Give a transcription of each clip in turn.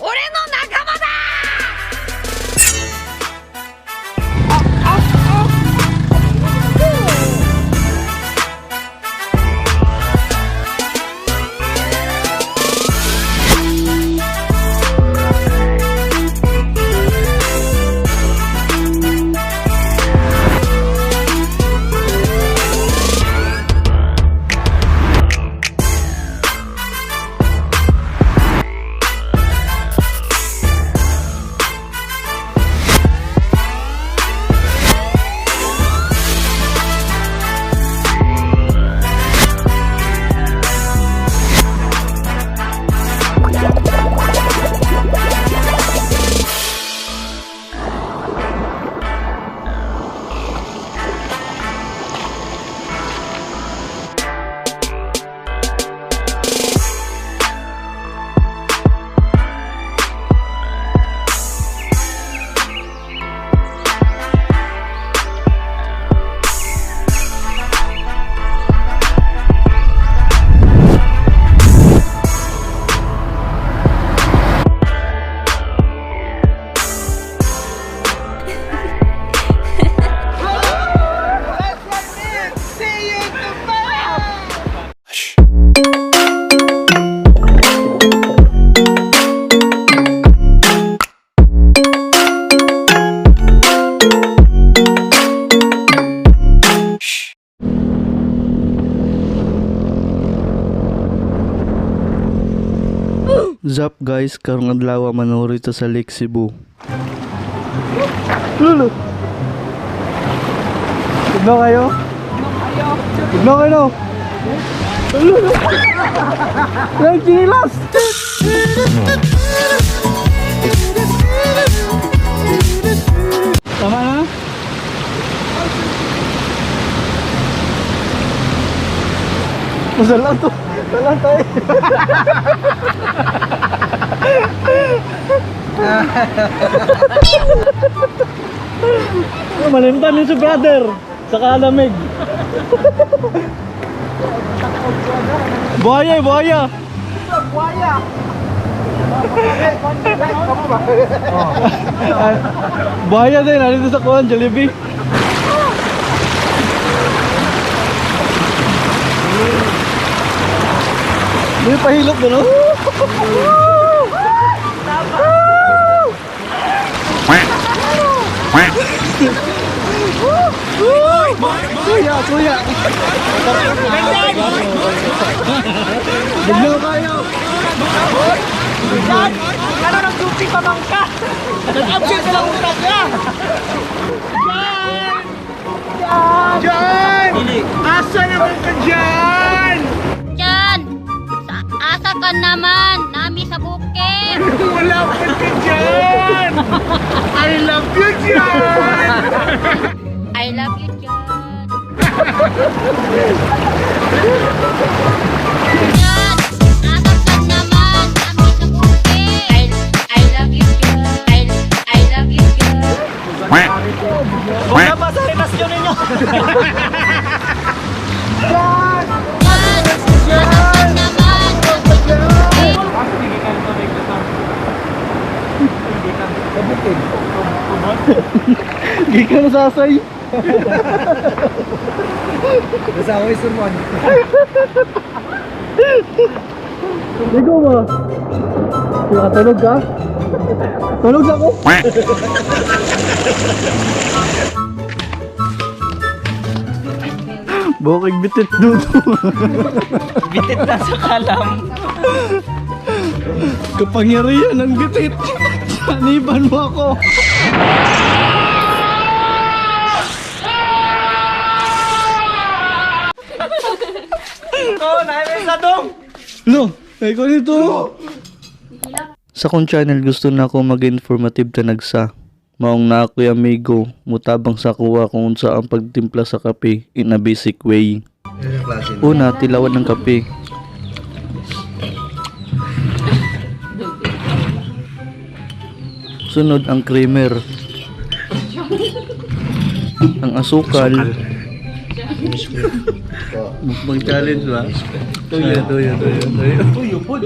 俺の仲間だ。Zap guys, karong adlaw manuri ta sa Lake Cebu. Lolo. Tignan kayo. Tignan kayo no. Lolo. Lang chinilas. Tama na? Masala to. Wala tayo. Malimtan yun si brother. Sa kalamig. Buhaya, eh, buhaya. Buhaya. Buhaya din, nandito sa kuwan, Jollibee. May pahilot ba, no? Kuya, kuya. Bigla kayo. Ano ng duty pamangka? Nag-absent ka lang utak niya! Jan! Asa naman ka dyan? Diyan! Sa asa ka naman! Nami sa bukid! Wala pa ka dyan! I love you, Jan! I love you, Diyan! Diyan! Asa ka naman! Nami sa bukid! I love you, Diyan! I love you, Diyan! Wala pa sa relasyon ninyo! Diyan! Asa ka naman! Nami sa bukid! Gikan na sasay. Basta ako isurmon. Ligo ba? Nakatulog ka? Tulog na ako. Bukig bitit duto. Bitit na sa kalam. Kapangyarihan ng bitit. Saniban mo ako. Ko, namin sa dong! Lo, ikaw nito. Sa kong channel gusto na ako mag-informative tanagsa. Maong na ako'y amigo, mutabang sa kuha kung unsa ang pagtimpla sa kape in a basic way. Una, tilawan ng kape. Sunod ang creamer. Ang asukal. Mukbang challenge ba? Tuyo, tuyo, tuyo, tuyo. Tuyo po.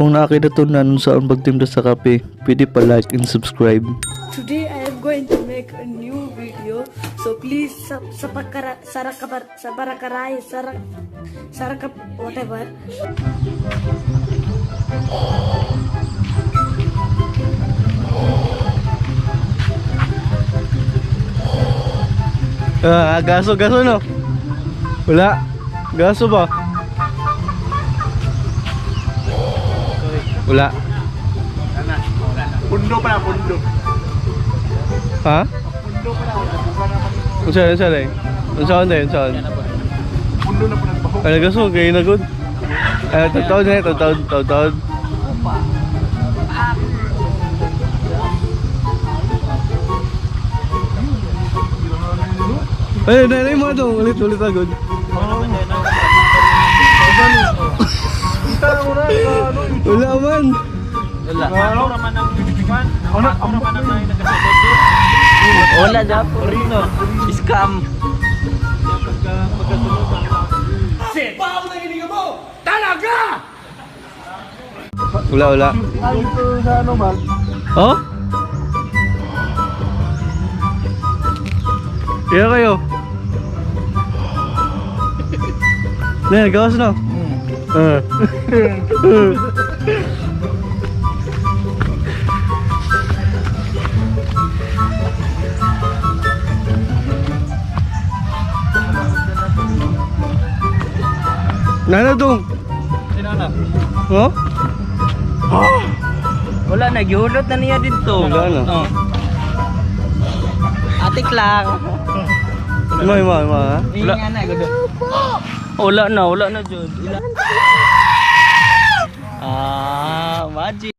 Kung nakakidatunan sa ang pagtimpla sa kape, pwede pa like and subscribe. Today I am going to make a new video, so please sub sapakara sarakabar sabarakarai sarak sarakap whatever. Ah, gaso, gaso no? Wala. Gaso ba? Wala. Pundo pala, pundo. Ha? Unsa, unsa rin? Unsa na, unsa? Pundo na po nagbaho. Ay, gaso, gay na good. Ay, tataon na, tataon, tataon. Ay, ay, ay, mga dong, ulit, ulit agad. Kita mo na, ano, Wala man. Wala. Ano Ano, ang Wala na po. Rino. Scam. Wala, wala. Dito sa ano, mal? Oh? Iya kayo. Ne, gawas na. Ah. Nana dong. Sino na? Oh? Wala na, gihulot na niya dito. Wala na. Oh. Atik lang. Ima, ima, ima. ha? Wala na, Wala na, wala na, Jud. Wala. Ah, magic.